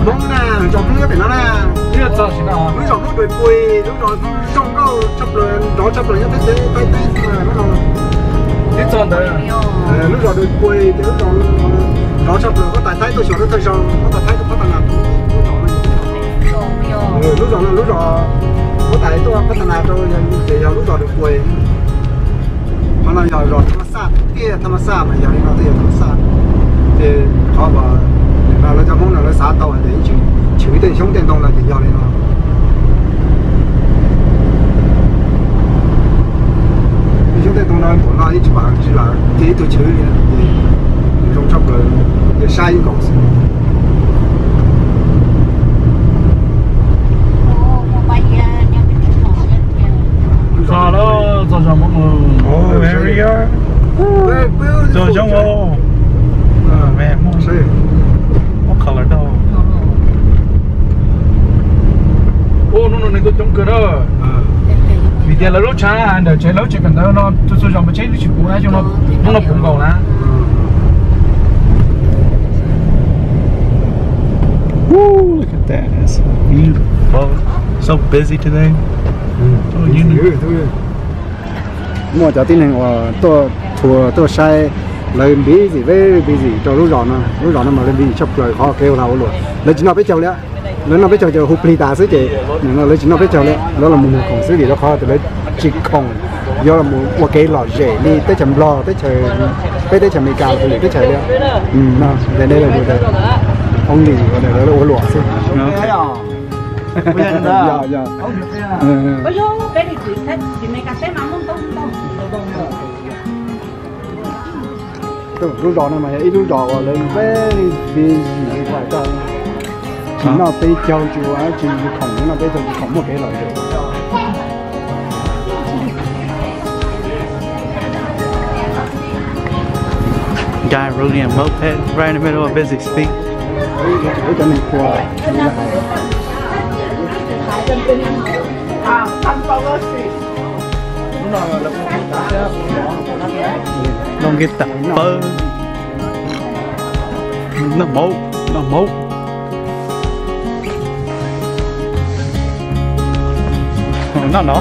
Hmoob na, zos Hmoob nyob pem no na. Lub zos Hmoob Dui Pui, lub zos zoo nkauj tshaj plaws, nrov tshaj plaws nyob teb chaws Thaib teb xwb na lub no. Twb txog ntawd. Lub zos Dui Pui ces lub zos nrov tshaj plaws, huab tais Thaib tuaj xyuas lub thawj zaug, huab tais Thaib tuaj phab tag nas lub zos no. Lub zos no lub zos huab tais tuaj phab tag nas rau ces yog lub zos Dui Pui. Qhov no yog zos tham ma xaj tiag, tham ma xaj mas yog li no twb yog tham ma xaj. Ces qhov uas nim no lawv cov Hmoob no lawv xav tau hais tias ib tsis chwv tej xyoob tej ntoo no ces yog li no. Tej xyoob tej ntoo no npaum no ib tsis pam tsis lawm ces ib tug chwv li ces zoo tshaj plaws, ces saib ib nkaus xwb. Txog lawm, txog zos Hmoob. Oh, here we are. Txog zoo os. Man, Hmoob. What color though? Ua hnub no neeg tuaj coob kawg na. Vim tias lawv lub tshav ntawm tsev lawv tsev kawm ntawv no txhua txhua zaus mas tsheb twb tsis puv na, xyoo no hnub no puv nkaus na. Woo, look at that. That's so beautiful. So busy today. Muaj cov tib neeg uas tuaj tour tuaj saib, lawv busy, very busy rau lub zos no. Lub zos no mas lawv busy tshaj plaws, qhov kev ua lag ua luam. Lawv tsis noj peb caug li, lawv noj peb caug ces hu plig tas xwb ces nim no lawv tsis noj peb caug li, lawv los mus muag khoom xwb vim rau qhov tias lawv tsis khoom yuav los mus ua kev lom zem li teb chaws Nplog, teb chaws, peb teb chaws Amelikas los lwm teb chaws li. No, they never do that. Only lawv ua luam xwb. Lub zos no mas yog ib lub zos uas lawv very busy li, tsis noj peb caug, tsis ua, tsis khoom, noj peb caug tsis khoom, muaj kev lom zem. Guy riding a moped right in the middle of busy street. Noj nqi tas pawg. Noj hmauv, noj hmauv. Noj no.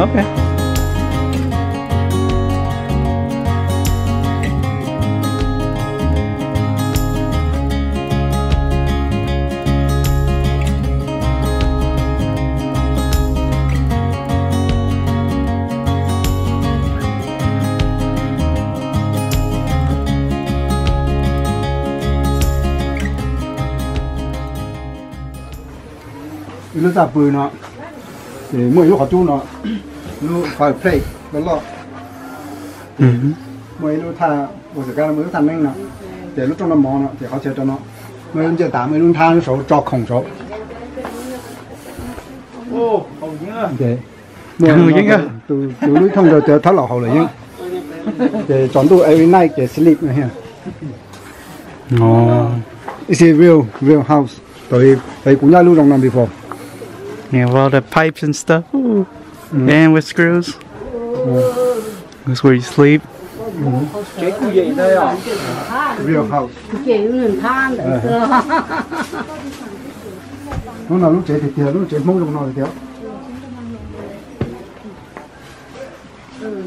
Ok. Ib lub txaj pw no, ces muaj ib lub qhov cub no, lub fireplace loj loj. Muaj ib lub thaj, ua xwm kab muaj ib lub thaj neeb no, ces lub rooj noj mov no, ces qhov chaw rau no, muaj ib lub ncej tas, muaj ib lub nthab saud tso khoom saud. Tus lub thooj rau tias thab laus haus lawm yeeb. Ces tsaus ntuj every night ces sleep no here. Is it real, real house? Tau, tau kuv nyob lub zoo no before. Yeah, with all the pipes and stuff. Ooh. And with screws. That's where you sleep. Real house. Hnub no lub tsev tiag tiag, lub tsev Hmoob zoo no tiag tiag.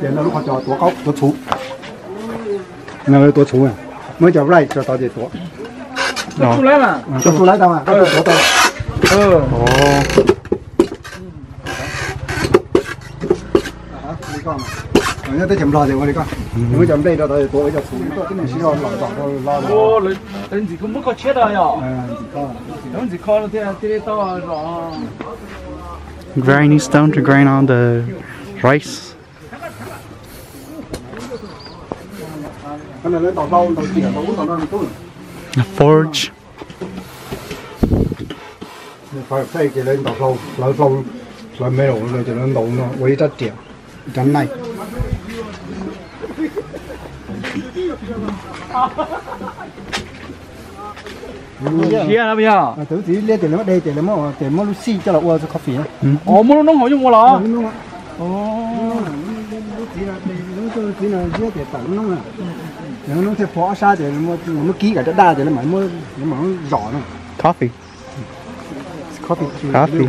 Ces no lub qhov cos tuav qaub tuav txhuv. No tuav txhuv, muaj ib co right rau tod ces tuav. Tuav txhuv laib tau, koj tuav tau. Nyob teb chaws Nplog ces ua li koj, muaj ib co nplej rau tod ces tuav ib co txhuv, tuaj tib neeg sib zog los tom rau lo. Lawv ntxim kho muab koj tshiab tau yom? Lawv ntxim kho thiaj li tau zom. Grinding stone to grind all the rice. A forge. Fais ces lawv ntaus hlau, hlawv hlau, hlawv metal no ces lawv ntaus no ua ib rab riam, ib rab knife. Siab no yog. Tus txiv liab ces lawv muab de ces lawv muab, ces muab lub xij coj los ua coffee. Ua muab lub noob hauv yeej ua los? Txiv no ziab tias tawm noob na, noob thiaj pho ob sab ces muab kib kom daj daj ces lawv mam zom no. Coffee. Coffee.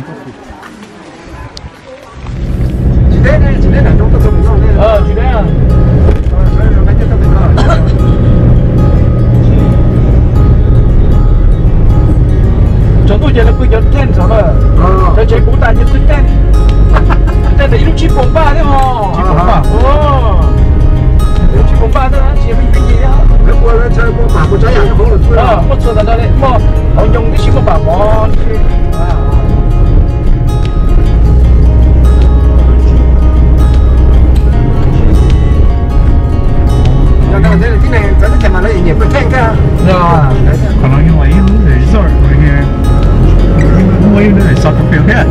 Tsaus ntuj ces lawv pw cov tent saum na, cov tsev puv tas ces pw tent. Tent ntawd ib lub tsib puas npaj thiab os. Tsib puas npaj thiab, tsis yog me ntsis thiab. Muaj txhua ntawd li, muaj hauv ncoo tib si, muaj pam mov. Qhov no yog ib lub resort, muaj ib lub soccer field thiab.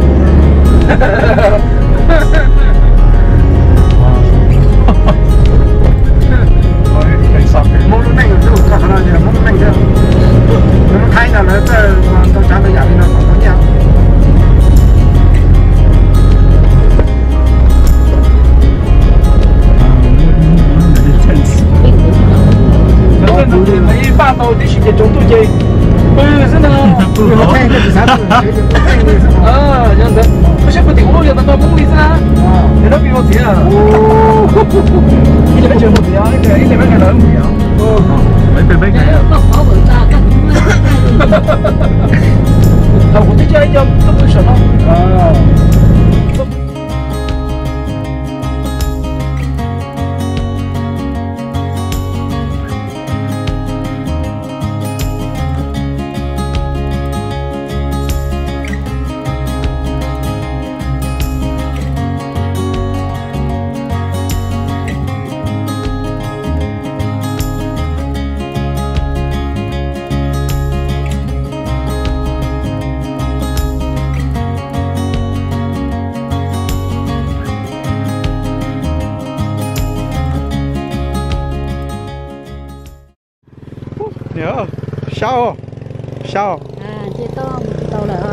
Hmoob lub neej, qhov no yog Hmoob lub neej thiab. Lub Thaib no lawv txawj tau tsav tau yam li no kom tau nyiaj. Ib paj tau tib si ces tsaus ntuj ces pw xwb na. Pw saib pw tim ub yog tau Hmoob li xwb na. Ces no pib ua txiv na. Ib leeg peb tsev mus txiv, ib leeg peb tsev lawv mus txiv. Thaum kuv twb coj ib co tuaj pw saum no. Sab, sab. Nce toj mus tsis tau lawm.